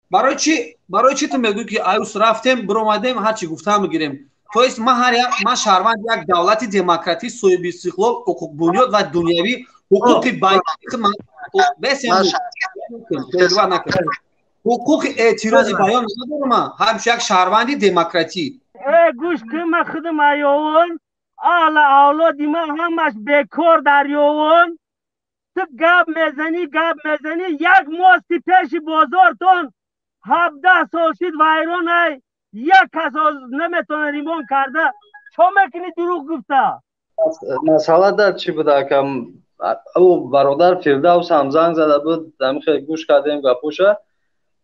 Барои чӣ ту мегӯӣ, ки аюс рафтем, биромадем, ҳар чӣ гуфтам мегирем? То есть ман ҳар як, ман шаҳрванд як давлати демократӣ, соҳиби истиқлол, ҳуқуқбунёд ва дунявӣ, ҳуқуқи ҳуқуқи эътирози баён надорам, ман ҳамчун як шаҳрванди демократӣ. Гӯш кун, ман худам аёвон, аҳла авлоди ман ҳамаш бекор дар ёвон. Ту гап мезанӣ, гап мезанӣ, як мости пеши бозортон 17 сол шид вайронай, як кас наметавона ремонт карда. Чо мекунӣ дурӯғ гуфта? Масъала дар чӣ буда, акам? Ӯ бародар Фирдавс ҳам занг зада буд, ҳамин хел гӯш кардем гапоша.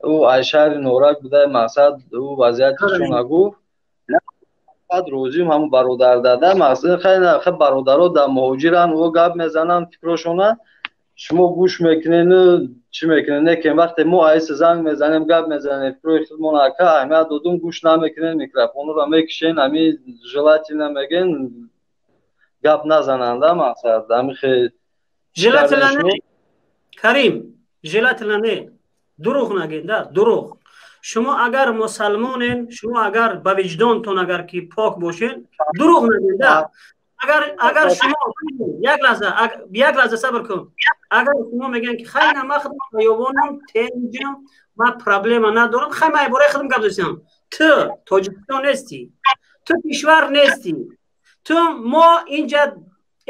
Ӯ аз шаҳри Норак буда, мақсад ӯ вазъияташо нагуфт. Баъд розиюм ҳамун бародар дада, мақсад хеле бародаро дар муҳоҷиранд, ӯ гап мезананд фикрошона, шумо гӯш мекунену чӣ мекунед? Лекин вақте мо айса занг мезанем, гап мезанем, фикрои худмон ака аҳамият додум, гӯш намекунен, микрофонро мекишен, ҳами желательно мегӯен гап назананда, мақсад ҳами хел. Желательно не, Карим, желательно не, дурӯғ нагӯед, да, дурӯғ. Шумо агар мусалмонен, шумо агар ба виҷдонтон агар ки пок бошен, дурӯғ нагӯед, да. Агар шумо як лаҳза, як лаҳза сабр кун. Агар шумо мегӯянд ки хай, на, ман худам ҳаёвонам, тенҷам, ман проблема надорам, хай, ман бораи худам гап застам. Ту Тоҷикистон нестӣ, ту кишвар нестӣ, ту мо инҷа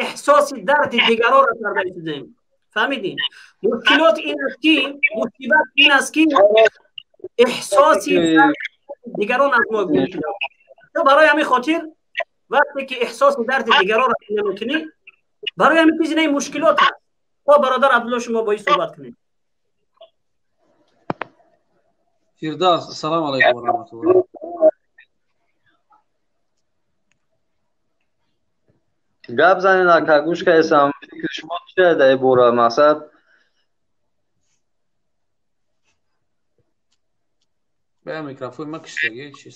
эҳсоси дарди дигарора карда истодем. Фаҳмидӣ? Мушкилот ин аст ки, мусибат ин аст ки эҳсоси дигарон аз мо гум шуда. Ту барои ҳамин хотир вақте ки эҳсоси дарди дигаронро намекунӣ, барои ҳамин чиз ин мушкилот аст. Хоб, бародар Абдулло, шумо бо ин суҳбат кунед. Фирдавс, ассалому алайкум ва раҳматуллоҳ. Гап занед, ака, гӯш кардам. Фикри шумо чия дар ин бора, мақсад? Бая микрофон ма киштаги чи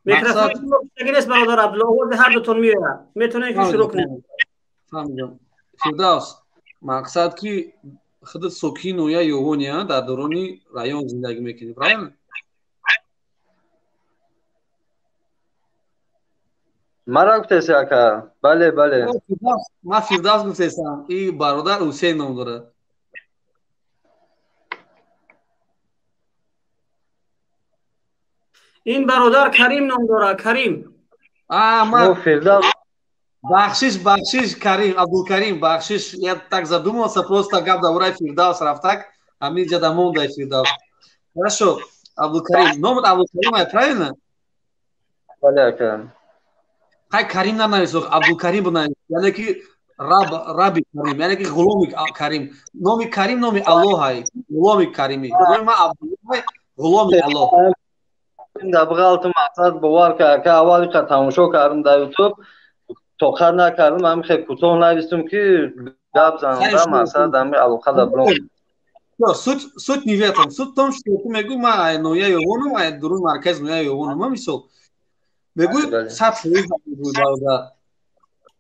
Микрофон киштаги нест, бародар Абдулло, овози ҳар дутон меояд, метавонед ки шурӯъ кунед. Фаҳмидам. Фирдавс, мақсад ки худат сокини ноҳияи Ёвония, дар дорони район зиндагӣ мекунӣ, правильно? Мара гуфтеси, ака? Бале, бале. Ман Фирдавс гуфтесам, и бародар Ҳусейн ном дорад. Ин бародар Карим ном дорад, Карим. Фирдавс. Бахшиш, бахшиш, Карим, Абдулкарим, бахшиш, я так задумался, просто гап дар бораи Фирдавс рафтак, ҳамин ҷа да мондай Фирдавс. Хорошо, Абдулкарим, номат Абдулкарим ай, правильно? Бале, ака. Хай, Карим нанавис, Абдулкарим бинавис, яъне ки раб, раби Карим, яъне ки ғуломи Карим. Номи Карим номи Аллоҳ ай, ғуломи Карими. Номи ман Абдуллоҳ, ғуломи Аллоҳ. Дар бағалту мақсад бовар ка, ака, аввал қа тамошо кардам дар Ютуб, тоқат накардам, ҳамин хел кӯтоҳ навистум ки гап занам, мақсад ҳамин алоқа дар бром. Суть не в этом. Суть в том, что ту мегӯй, ман ай ноҳияи Ёвонам, ай дурун марказ ноҳияи Ёвонам, мисол. Мегӯй 100% мегӯй, бародар.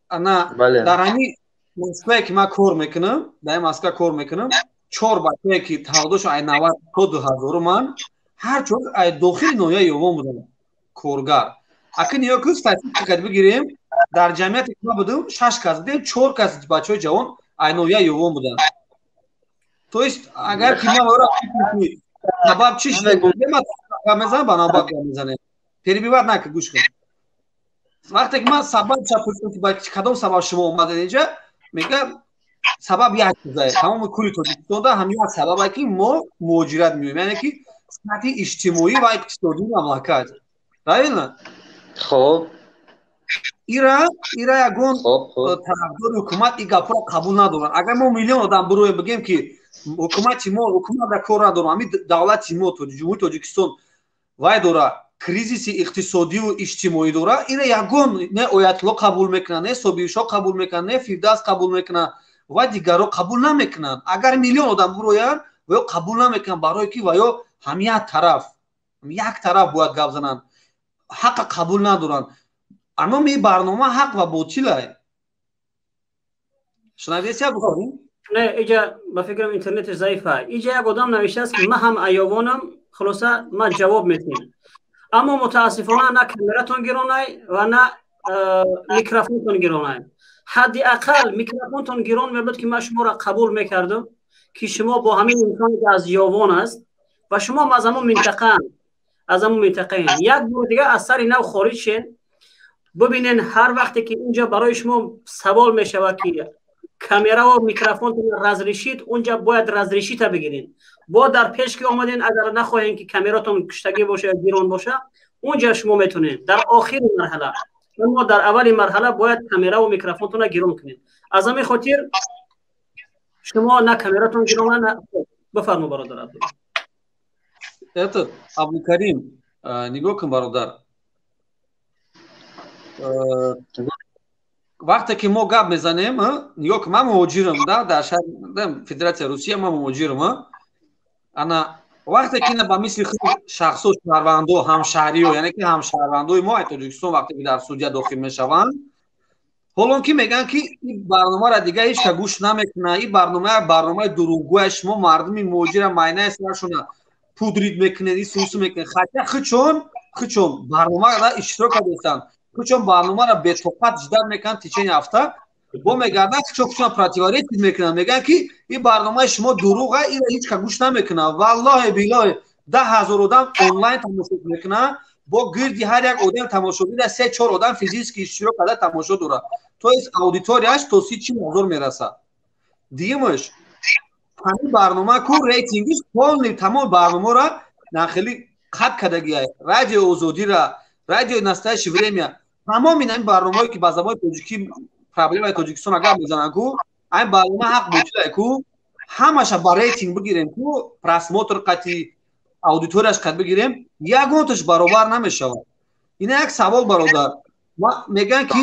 Ана дар ҳамин Москвае ки ман кор мекунам, дар ин Москва кор мекунам, чор бачае ки таваллудшон ай 90 то 2000 ман, ҳар чор ай дохили ноҳияи Ёвон буданд, коргар. Аки нигоҳ кун, статистика бигирем, дар ҷамъияте ки ман будам, шаш кас будем, чор кас бачаҳои ҷавон ай ноҳияи Ёвон буданд. То есть агар ки ман сабаб чӣ шуд, мезанам, ба навбат гап мезанем. Перебивать накун, гӯш кун. Вақте ки ман сабаб пурсидам, ки ба кадом сабаб шумо омадед инҷа, мегӯям сабаб як чизае. Тамоми кули Тоҷикистонда ҳам як сабабе ки мо муҳоҷират меоем, яъне ки сатҳи иҷтимоӣ ва иқтисодии мамлакат. Правильно? Хоб. Ира ягон тарафдори ҳукумат ин гапҳоро қабул надоранд. Агар мо миллион одам бироем, бигӯем ки ҳукумати мо, ҳукумат дар кор надорам, ҳамин давлати мо, Ҷумҳурии Тоҷикистон вай дора, кризиси иқтисодиву иҷтимоӣ дора, ира ягон не Оятулло қабул мекунад, не Собиршоҳ қабул мекунад, не Фирдавс қабул мекунад ва дигарро қабул намекунанд. Агар миллион одам бироянд, ва ё қабул намекунанд, барое ки ва ё ҳам як тараф, як тараф бояд гап зананд, ҳаққа қабул надоранд. Номи ин барнома ҳақ ва ботилай. Шунавидеси, Абдулкарим? Не, иҷа ба фикрам интернетиш заифа. Иҷа як одам навиштааст, ки ман ҳам аёвонам, хулоса ман ҷавоб метиҳем. Аммо мутаассифона на камератон гиронай ва на микрофонтон гиронай. Ҳадди ақал микрофонтон гирон мебуд, ки ман шуморо қабул мекардам, ки шумо бо ҳамин инсоне ки аз ёвон аст ва шумо аз ҳамон минтақаам, аз ҳамон минтақаем. Як бор дига аз сари нав хориҷ шен, бибинен ҳар вақте ки инҷа барои шумо савол мешавад, ки камера ва микрофонтон разрешит, унҷа бояд разрешита бигирен. Бо дар пеш ки омаден, агар нахоҳем ки камератон куштагӣ боша ё гирон боша, унҷа шумо метонед дар охири марҳала. Аммо дар аввали марҳала бояд камера ва микрофонтонро гирон кунед. Аз ҳамин хотир шумо на камератон гирона, на. Бифармо, бародар Абдулло. Этот Абдулкарим, нигоҳ кун, бародар, вақте ки мо гап мезанем, нигоҳ кун, ман муҳоҷирам дар шаҳр Федератсияи Русия, ман муҳоҷирам. Ана вақте ки ба мисли худ шахсо, шаҳрвандо, ҳамшаҳриё, яъне ки ҳамшаҳрвандои мо Тоҷикистон, вақте ки дар судия дохил мешаванд, ҳолон ки мегӯянд, ки ин барномаро дига ҳеч ка гӯш намекунад, ин барнома барномаи дурӯғгӯя, шумо мардуми муҳоҷира майнаи сарашона пудрид мекунед, ин сусу мекунед. Хотя хучон барномаро иштирок кардастанд, хучон барномаро бетоқат ждать мекунанд течение ҳафта, бо мегарданд, хучон противоречит мекунанд, мегӯянд, ки ин барномаи шумо дурӯға, инро ҳеч ка гӯш намекунад. Валлоҳи биллоҳи, 10 000 одам онлайн тамошо мекунад, бо гирди ҳар як одам тамошобина се чор одам физически иштирок карда тамошо дорад, то есть аудиторияш то 30-40 ҳазор мерасад. Дуюмаш, ҳамин барнома ку рейтингиш полный тамоми барномаро нахели қат кардагия. Радио Озодира, радиои Настоящее время, тамоми ин барномаое ки ба забони тоҷикӣ проблемаи Тоҷикистон гап мезананд ку, ҳамин барнома ҳақ ботилай ку, ҳамаша ба рейтинг бигирем ку, просмотр қати аудиторияш қат бигирем, ягонташ баробар намешавад. Ина як савол, бародар. Мегӯянд, ки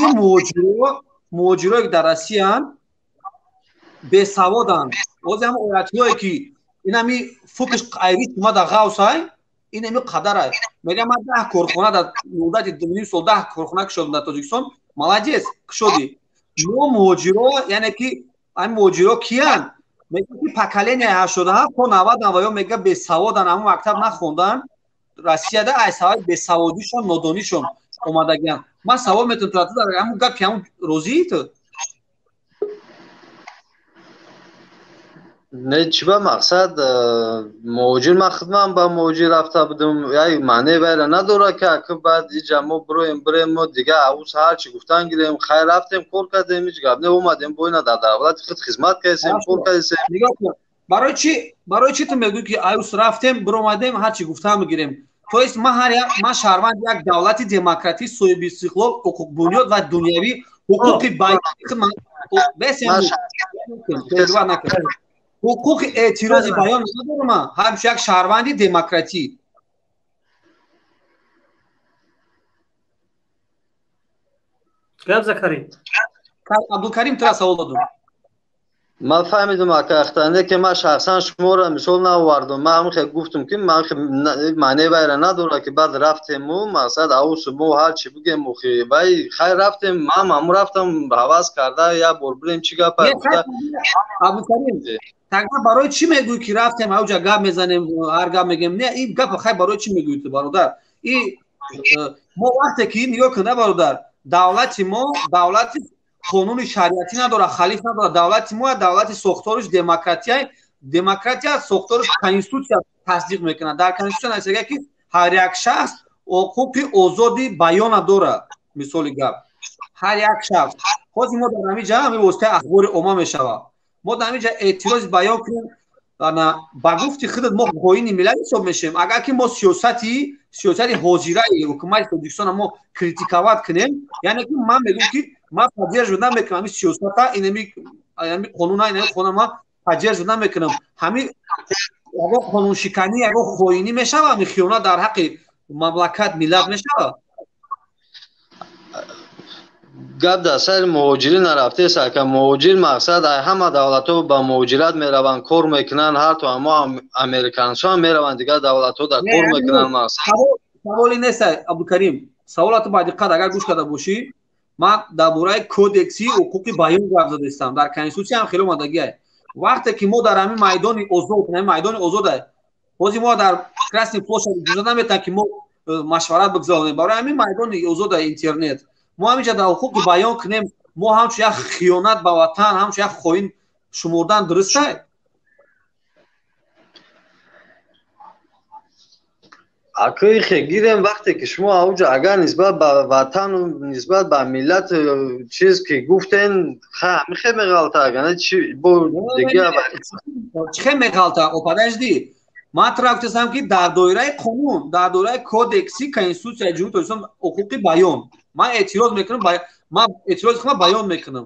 муҳоҷирое ки дар Россияанд, бесаводанд. Ози ҳам оятҳое ки инами фукш айрис омада ғавсай, инами қадарай. Мегӯям, ман 10 корхона дар муддати 2,5 сол 10 корхона кушодам дар Тоҷикистон. Молодец, кушодӣ. Мо муҳоҷиро, яъне ки ҳамин муҳоҷиро киянд? Мегӯяд, ки поколения 87 то 90 ва ё мега бесаводанд, ҳамон мактаб нахонданд, Россияда ай сабаби бесаводишон, нодонишон омадагианд. Ман савол метавонам ту дар ҳамон гапи ҳамон розии ту? Не, чӣ ба мақсад муҳоҷир, ман худман ба муҳоҷир рафта будам, як маънее вайра надорад, ки ака баъд иҷа мо бироем, бирем, мо дига авус ҳарчи гуфтан гирем. Хайр, рафтем, кор кардем, ҳеҷ гап не, омадем, бо ина дар давлати худ хизмат кардем, кор кардем. Барои чӣ ту мегӯӣ, ки аюс рафтем, биромадем, ҳарчи гуфтан бигирем? То есть ман ҳар як, ман шаҳрванд як давлати демократӣ, соҳиби истиқлол, ҳуқуқбунёд ва дунявӣ, ҳуқуқи баён, ҳуқуқи эътирози баён надорам ҳамчун як шаҳрванди демократӣ? Гап Закарим. Абдулкарим, тура савол додум. Ман фаҳмидам, ака Ахтане, ки ман шахсан шуморо мисол наовардум. Ман ҳамин хел гуфтум, ки ман маънеи вайра надорад, ки баъд рафтему мақсад авусу мо ҳарчи бигем охи вай. Хайр, рафтем, ман ҳамун рафтам ҳавас карда, як бор бирем, чӣ гапа. Абдулкарим, тогда барои чӣ мегӯӣ, ки рафтем, авҷа гап мезанем, ҳар гап мегӯем? Не, ин гапа хай барои чӣ мегӯӣ ту, бародар? И мо вақте ки нигоҳ кун, бародар, давлати мо давлати қонуни шариатӣ надорад, халиф надорад. Давлати мо давлати сохториш демократия, демократия сохториш конститутсия тасдиқ мекунад. Дар конститутсия нависага, ки ҳар як шахс ҳуқуқи озоди баёна дорад. Мисоли гап, ҳар як шахс ҳозир мо дар ҳамин ҷа ҳамин воситаи ахбори омма мешавад, мо дар ҳамин ҷа эътирози баён кунем, ба гуфти худат мо хоини миллат ҳисоб мешавем. Агар ки мо сиёсати ҳозираи ҳукумати Тоҷикистона мо критиковать кунем, яъне ки ман мегӯям, ки ман поддерживать намекунам ҳамин сиёсата, инами қонуна, инами қонуна ман поддерживать намекунам, ҳамин ягон қонуншиканӣ, ягон хоинӣ мешавад, ҳамин хиёнат дар ҳаққи мамлакат, миллат мешавад. Гап дар сари муҳоҷирӣ нарафтест, ака. Муҳоҷир мақсад ҳама давлатҳо ба муҳоҷират мераванд, кор мекунанд, ҳатто ҳамо американсҳо ҳам мераванд дигар давлатҳо дар кор мекунанд, мақсад. Саволи нест, Абдукарим. Саволато ба диққат агар гӯш карда бошӣ, ман дар бораи кодекси ҳуқуқи баён гап задаистам. Дар конститутсия ҳам хеле омадагиай. Вақте ки мо дар ҳамин майдони озод, ҳамин майдони озода, ҳозир мо дар Красный площадь иҷоза наметиҳанд, ки мо машварат бигзаронем. Барои ҳамин майдони озода интернет мо ҳаминҷа дар ҳуқуқи баён кунем, мо ҳамчун як хиёнат ба ватан, ҳамчун як хоин шумурдан дуруст аст? Акои гирем, вақте ки шумо ауҷа агар нисбат ба ватану нисбат ба миллат чиз ки гуфтен, ха михе меғалта, агар чи бо дига чихе меғалта? О, подожди, ман тура гуфтастам, ки дар доираи қонун, дар доираи кодекси Конститутсияи Ҷумҳурии Тоҷикистон ҳуқуқи баён, ман эътироз мекунам, ман эътирози худро баён мекунам.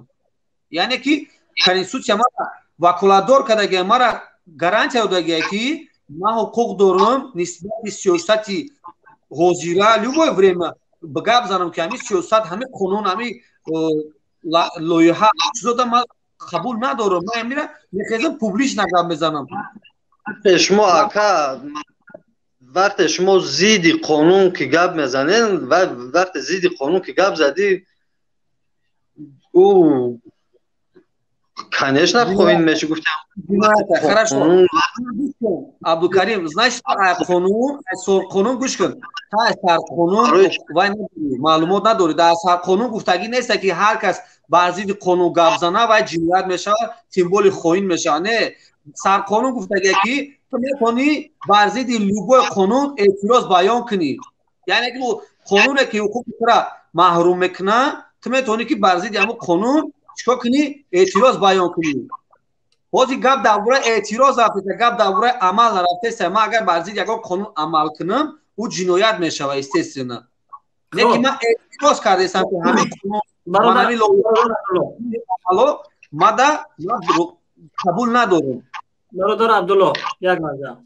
Яъне ки Конститутсия мара ваколатдор кардагия, мара гарантия додагия, ки ман ҳуқуқ дорам нисбати сиёсати ҳозира любое время ба гап занам, ки ҳамин сиёсат, ҳамин қонун, ҳамин лоиҳа чизода ман қабул надорам. Ман ҳамира мехезам, публично гап мезанам. Шумо, ака, вақте шумо зидди қонун ки гап мезанен, вақте зидди қонун ки гап задӣ, ӯ, конечно, хоин меши, гуфтам. Хорошо, Абдукарим, значит, қонун, сарқонун, гӯш кун, та сарқонун вай надорӣ, маълумот надорӣ. Дар сарқонун гуфтагӣ неста, ки ҳар кас бар зидди қонун гап зана, вай ҷиноят мешавад, тем более хоин мешавад. Не, сарқонун гуфтагия, ки ту метавонӣ бар зидди любой қонун эътироз баён кунӣ. Яъне ки қонуне ки ҳуқуқи тура маҳрум мекунад, ту метавонӣ, ки бар зидди ҳамон қонун чикор кунӣ? Эътироз баён кунӣ. Ҳозир гап дар бораи эътироз рафтеста, гап дар бораи амал нарафтеста. Ман агар бар зидди ягон қонун амал кунам, ӯ ҷиноят мешавад, естественно. Лекин ман эътироз кардестам, ки ҳамин қонун, ҳамин лоиҳа мада қабул надорам. Бародар Абдулло, як лаҳза,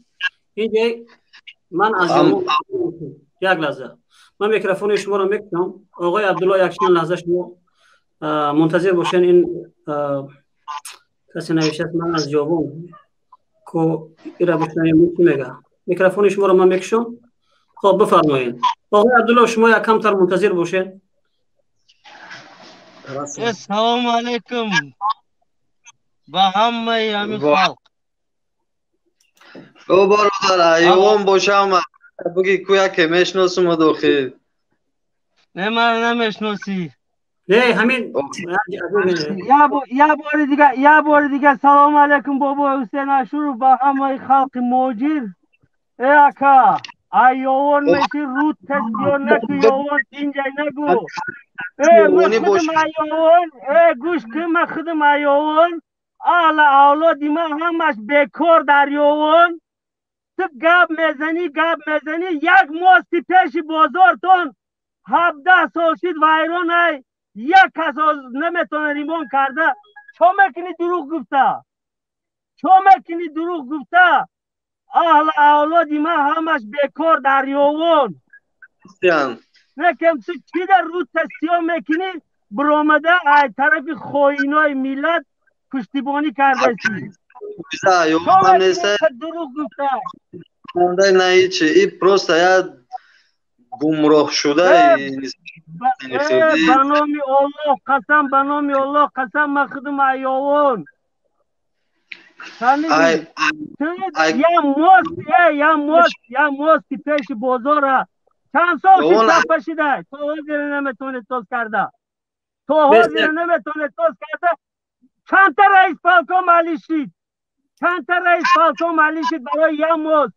инҷа ман аз як лаҳза ман микрофони шуморо мекунам. Оғои Абдулло, як чанд лаҳза шумо мунтазир бошен. Ин касе навиштааст, ман аз Ҷовон ко ира бишнавем, чӣ мега. Микрофони шуморо ман мекушам. Хоб, бифармоед, оғои Абдулло, шумо як камтар мунтазир бошед. Салому алайкум ба ҳамаи ҳамин халқ. О, бародар, айвон бошам, буги ку яке мешиносум дохил. Не, мара намешиносӣ. Не, ҳамин. Я бори дига, я бори дига салому алайкум, бобои Ҳусейн Ашуров, ба ҳамаи халқи муҳоҷир. Э, ака, ай ёвон меши, руд тасиё наку, ёвон инҷай нагу. Э, ман худам айёвон, э, гӯш кун, ман худам айёвон, аҳла авлоди ман ҳамаш бекор дар ёвон. Ту гап мезанӣ, гап мезанӣ, як мости пеши бозортон 17 сол шид вайронай, як кас наметавона ремонт карда. Чо мекунӣ дурӯғ гуфта? Чо мекунӣ дурӯғ гуфта? Аҳла авлоди ман ҳамаш бекор дар ёвон. Некем ту чӣ дар рӯта сиёҳ мекунӣ? Биромада ай тарафи хоинои миллат пуштибонӣ кардасӣ. Дурӯғ гуфта? На, ҳичи, и просто я гумроҳ шуда. Ба номи Оллоҳ қасам, ба номи Оллоҳ қасам, ман худам айёвон. Я мост, я мост, я мости пеши бозора чанд сол шид чапа шида, то ҳозира наметавонед соз карда, то ҳозира наметавонед соз карда. Чандта раис полком али шид, чандта раис полком али шид барои я мост?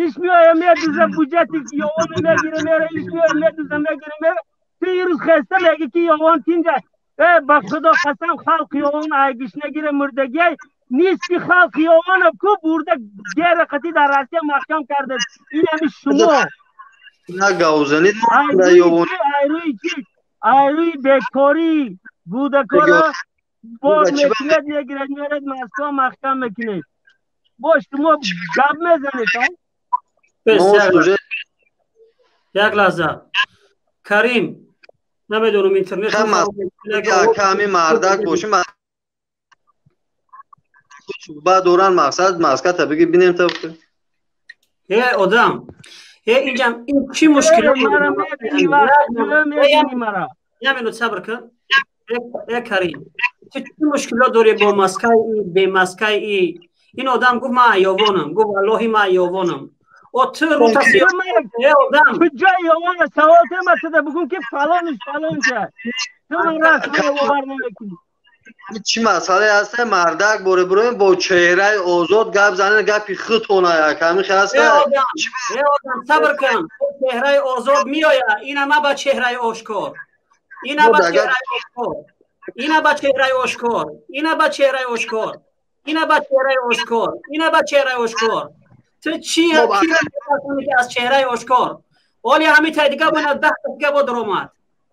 Иш меоя, медуза, буҷети ёвоно мегире, мера, иш меоя, медуза, мегире, мера. Ту ирӯз хеста меги, ки ёвон тинҷа. Э, ба худо қасам, халқи ёвон айгишнагире мурдагиай. Нисфи халқи ёвона ку бурда гера қати дар Россия маҳкам карда. Ин ҳами шумо. Айрӯи чи? Айрӯи бекорӣ гудакора бор мекунед, мегиред, меред, Москва маҳкам мекунед. Бо шумо гап мезанед. Як лаҳза, Карим, намедонам, интернет. Ками мардак бошим, суҳбат доран, мақсад маската биги, бинем та. Э, одам, э, инҷам ин чӣ мушкил? Я минут сабр кун. Э Карим, ту чӣ мушкилот дорӣ бо маскаи, бемаскаи? Ин одам гуфт: «Ман аёвонам», гуфт: «Валлоҳи, ман аёвонам». О, ту рутасиодам. Куҷои ёвона? Савол тема туда бугум, ки фалониш фалонша, ту бовар намекунӣ. Чӣ масъалае ҳаста? Мардак боре бироем, бо чеҳраи озод гап занед, гапи худтона яками хаста. Одам, сабр кун, чеҳраи озод меояд. Ина ма ба чеҳраи ошкор, ина ба чеҳраи ошкор, ина ба чеҳраи ошкор, ина ба чеҳраи ошкор, ина ба чеҳраи ошкор, ина ба чеҳраи ошкор. Ту чи аз чеҳраи ошкор? Оли ҳамин тай дига бона 10 дига бо даромад.